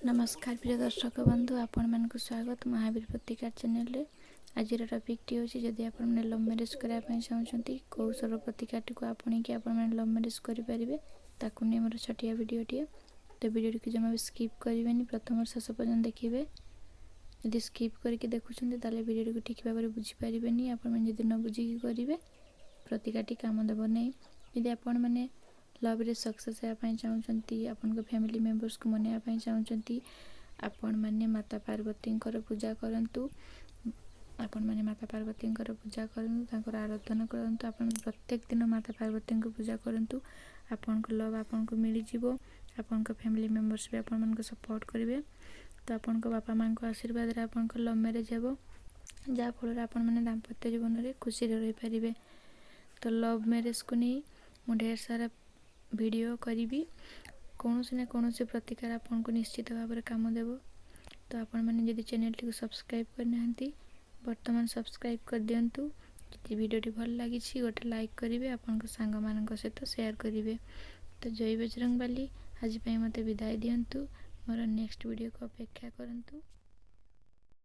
ନମସ୍କାର ପ୍ରିୟ ଦର୍ଶକ ବନ୍ଧୁ, ଆପଣମାନଙ୍କୁ ସ୍ୱାଗତ ମହାବୀର ପ୍ରତିକାର ଚ୍ୟାନେଲରେ। ଆଜିର ଟପିକ୍ଟି ହେଉଛି, ଯଦି ଆପଣମାନେ ଲଭ୍ ମ୍ୟାରେଜ୍ କରିବା ପାଇଁ ଚାହୁଁଛନ୍ତି, କେଉଁ ସବୁ ପ୍ରତିକାରଟିକୁ ଆପଣେଇକି ଆପଣମାନେ ଲଭ୍ ମ୍ୟାରେଜ୍ କରିପାରିବେ, ତାକୁ ନେଇ ମୋର ଛୋଟିଆ ଭିଡ଼ିଓଟିଏ। ତ ଭିଡ଼ିଓଟିକୁ ଜମା ବି ସ୍କିପ୍ କରିବେନି, ପ୍ରଥମରୁ ଶେଷ ପର୍ଯ୍ୟନ୍ତ ଦେଖିବେ। ଯଦି ସ୍କିପ୍ କରିକି ଦେଖୁଛନ୍ତି, ତାହେଲେ ଭିଡ଼ିଓଟିକୁ ଠିକ୍ ଭାବରେ ବୁଝିପାରିବେନି। ଆପଣମାନେ ଯଦି ନ ବୁଝିକି କରିବେ, ପ୍ରତିକାରଟି କାମ ଦେବ ନାହିଁ। ଯଦି ଆପଣମାନେ ଲଭ୍ରେ ସକ୍ସେସ୍ ହେବା ପାଇଁ ଚାହୁଁଛନ୍ତି, ଆପଣଙ୍କ ଫ୍ୟାମିଲି ମେମ୍ବର୍ସକୁ ମନେଇବା ପାଇଁ ଚାହୁଁଛନ୍ତି, ଆପଣମାନେ ମାତା ପାର୍ବତୀଙ୍କର ପୂଜା କରନ୍ତୁ। ଆପଣମାନେ ମାତା ପାର୍ବତୀଙ୍କର ପୂଜା କରନ୍ତୁ, ତାଙ୍କର ଆରାଧନା କରନ୍ତୁ। ଆପଣ ପ୍ରତ୍ୟେକ ଦିନ ମାତା ପାର୍ବତୀଙ୍କୁ ପୂଜା କରନ୍ତୁ, ଆପଣଙ୍କ ଲଭ୍ ଆପଣଙ୍କୁ ମିଳିଯିବ। ଆପଣଙ୍କ ଫ୍ୟାମିଲି ମେମ୍ବର୍ସ ବି ଆପଣମାନଙ୍କୁ ସପୋର୍ଟ କରିବେ। ତ ଆପଣଙ୍କ ବାପା ମାଆଙ୍କ ଆଶୀର୍ବାଦରେ ଆପଣଙ୍କ ଲଭ୍ ମ୍ୟାରେଜ୍ ହେବ, ଯାହାଫଳରେ ଆପଣମାନେ ଦାମ୍ପତ୍ୟ ଜୀବନରେ ଖୁସିରେ ରହିପାରିବେ। ତ ଲଭ୍ ମ୍ୟାରେଜ୍କୁ ନେଇ ମୁଁ ଢେର ସାରା ଭିଡ଼ିଓ କରିବି। କୌଣସି ନା କୌଣସି ପ୍ରତିକାର ଆପଣଙ୍କୁ ନିଶ୍ଚିତ ଭାବରେ କାମ ଦେବ। ତ ଆପଣମାନେ ଯଦି ଚ୍ୟାନେଲଟିକୁ ସବସ୍କ୍ରାଇବ୍ କରିନାହାନ୍ତି, ବର୍ତ୍ତମାନ ସବସ୍କ୍ରାଇବ୍ କରିଦିଅନ୍ତୁ। ଯଦି ଭିଡ଼ିଓଟି ଭଲ ଲାଗିଛି, ଗୋଟେ ଲାଇକ୍ କରିବେ, ଆପଣଙ୍କ ସାଙ୍ଗମାନଙ୍କ ସହିତ ସେୟାର କରିବେ। ତ ଜୟ ବଜରଙ୍ଗବାଲି। ଆଜି ପାଇଁ ମୋତେ ବିଦାୟ ଦିଅନ୍ତୁ। ମୋର ନେକ୍ସଟ ଭିଡ଼ିଓକୁ ଅପେକ୍ଷା କରନ୍ତୁ।